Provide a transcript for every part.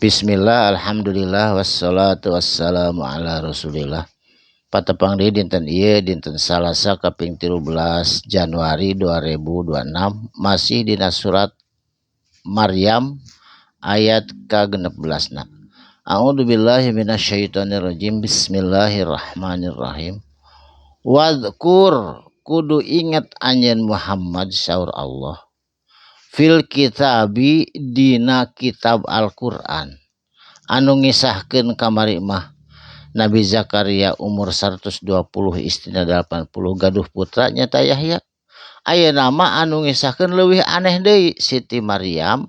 Bismillah, alhamdulillah, wassalatu wassalamu ala rasulillah. Patepang deui dinten ieu, dinten Salasa kaping 13 Januari 2026, masih dina surat Maryam ayat ka-16 na. A'udzu billahi minasyaitonirrajim. Bismillahirrahmanirrahim. Wadkur, kudu inget anjeun Muhammad, saur Allah, fil kitabi, dina kitab Al-Qur'an anu ngisahkeun kamari mah Nabi Zakaria umur 120, istrina 80, gaduh putra nyata Yahya. Ayeuna mah anu ngisahkeun leuwih aneh deui, Siti Maryam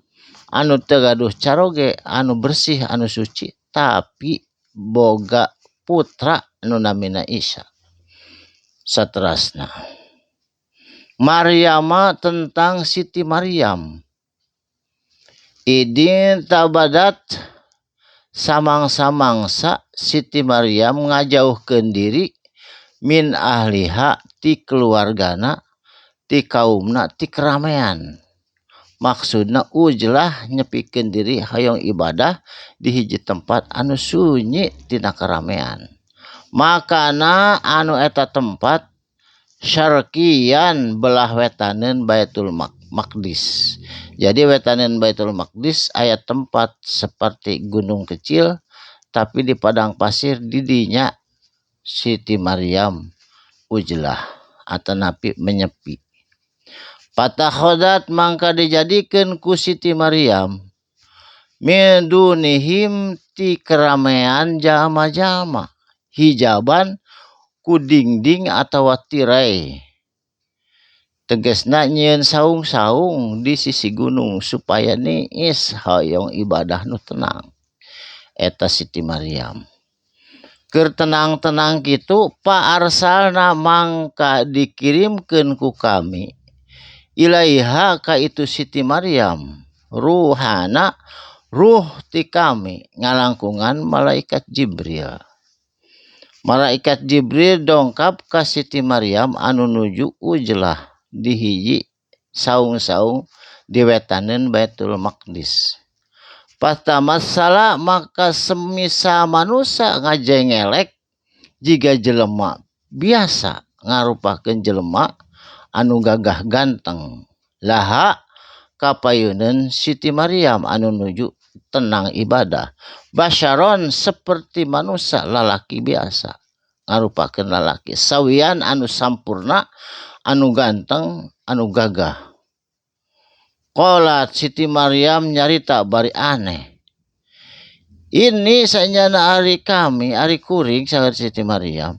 anu teu gaduh caroge, anu bersih, anu suci, tapi boga putra anu namina Isa. Saterasna Maryama, tentang Siti Maryam, idintabadat, samangsa-mangsa Siti Maryam ngajauhkeun diri, min ahliha, ti keluargana, ti kaumna, ti keramaian. Maksudna ujlah, nyepikeun diri hoyong ibadah di hiji tempat anu sunyi tina keramaian. Makana anu eta tempat syarqiyan, belah wetaneun Baitul Maqdis. Jadi wetaneun Baitul Maqdis aya tempat seperti gunung kecil tapi di padang pasir. Didinya Siti Maryam ujlah atanapi menyepi. Fatakhodzat, mangka dijadikeun ku Siti Maryam, min dunihim, ti keramaian jalma-jalma, hijaban, ku dingding atawa tirai. Tegesna nyieun saung-saung di sisi gunung supaya niis, hoyong ibadah nu tenang. Eta Siti Maryam keur tenang-tenang kitu. Fa arsalna, mangka dikirimkeun ku kami, ilaiha, ka itu Siti Maryam, ruhana, ruh ti kami, ngalangkungan malaikat Jibril. Malaikat Jibril dongkap ka Siti Maryam anu nuju ujlah di hiji saung-saung di wetaneun Baitul Maqdis. Fatamassala, maka semisa manusia, ngajengelek jiga jelema biasa, ngarupakeun jelema anu gagah ganteng, laha, kapayuneun Siti Maryam anu nuju tenang ibadah, basyaron, seperti manusia, lalaki biasa, ngarupakeun lalaki sawian, anu sampurna, anu ganteng, anu gagah. Qalat, Siti Maryam nyarita bari aneh, "Inni, sanyana ari kami, ari kuring," saur Siti Maryam,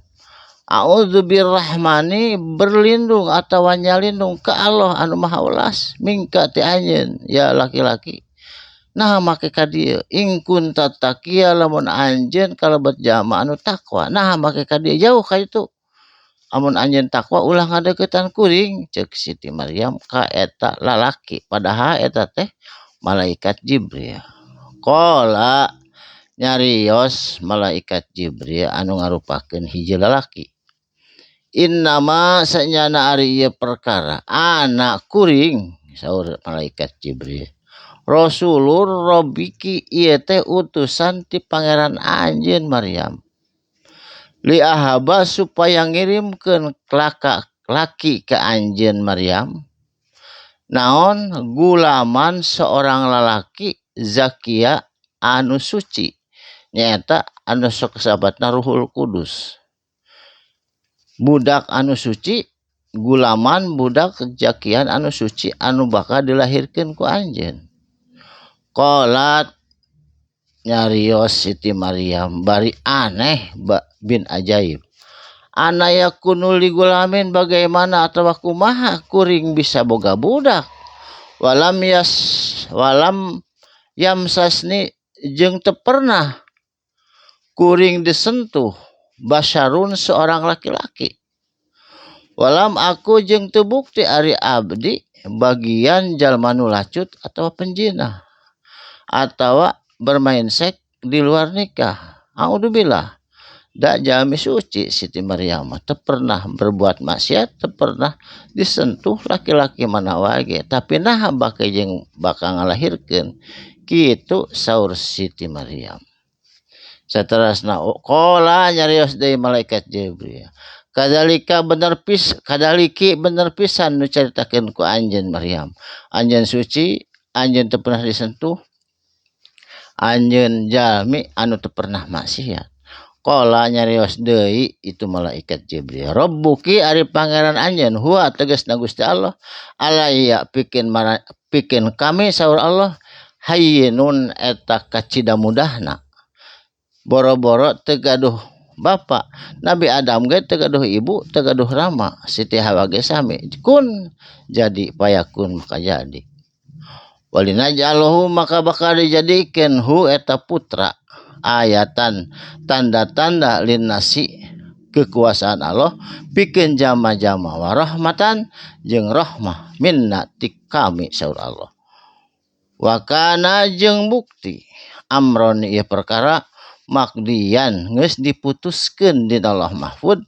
"a'udzu birrahmani, berlindung atau nyalindung ke Allah anu maha welas, minka, ti anjeun ya laki-laki. Nah, make ka dieu? In kunta taqiya, lamun anjeun kalebet jalma anu takwa, nah make ka dieu? Jauh ka itu. Amun anjeun takwa, ulah ngadeukeutan kuring," ceuk Siti Maryam ka eta lalaki, padahal eta teh malaikat Jibril. Qala, nyarios malaikat Jibril anu ngarupakeun hiji lalaki, "Innama, sanyana ari ieu perkara, ana, kuring," saur malaikat Jibril, "rasulur rabbiki, ieu teh utusan ti Pangeran anjeun Maryam, li ahaba, supaya ngirimkeun, laka, laki ka anjeun Maryam, naon, gulaman, seorang lalaki, zakia, anu suci," nyaeta anu sok sabatna Ruhul Kudus. Budak anu suci, gulaman, budak zakian anu suci anu bakal dilahirkeun ku anjeun. Qalat, nyarios Siti Maryam bari aneh bin ajaib, "Anna yakunu li gulamin, bagaimana atau kumaha kuring bisa boga budak, walam yas walam yamsasni, jeung teu pernah kuring disentuh, basyarun, seorang laki-laki, walam aku, jeung teu bukti ari abdi bagian jalma nu lacut atau penjinah atau bermain seks di luar nikah. A'udzubillah." Da jalmi suci Siti Maryam, teu pernah berbuat maksiat, teu pernah disentuh laki-laki mana wae, tapi nah bakal jeung bakal ngalahirkeun. Kitu saur Siti Maryam. Saterasna qala nyarios deui malaikat Jibril. Kadalika bener pis kadaliki bener pisan nu caritakeun ku anjeun Maryam. Anjeun suci, anjeun teu pernah disentuh, anjeun jalmi anu teu pernah maksiat. Qala nyarios deui itu malaikat Jibril. Rabbuki ari pangeran anjeun huwa tegasna Gusti Allah alaya pikeun pikeun kami saur Allah hayyinun eta kacida mudahna. Boro-boro teu gaduh bapa, Nabi Adam ge teu gaduh ibu, teu gaduh rama, Siti Hawa ge sami. Kun jadi payakun maka jadi. Walinaj'alahu maka bakal dijadikeun hu eta putra ayatan tanda-tanda linnasi kekuasaan Allah pikeun jama-jama warahmatan jeung rahmah minna ti kami saur Allah. Wa kana jeung bukti amron ieu perkara maqdiyan geus diputuskeun dina Lauh Mahfud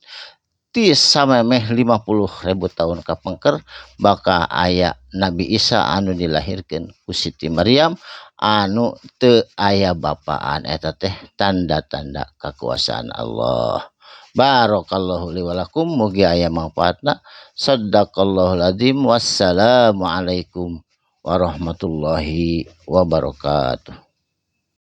ti samemeh 50.000 tahun kapengker bakal aya Nabi Isa anu dilahirkeun ku Siti Maryam anu teu aya bapaan eta teh tanda-tanda kekuasaan Allah. Barakallahu li wa lakum mugi aya mangfaatna. Sadaqallahul azim. Wassalamualaikum warahmatullahi wabarakatuh.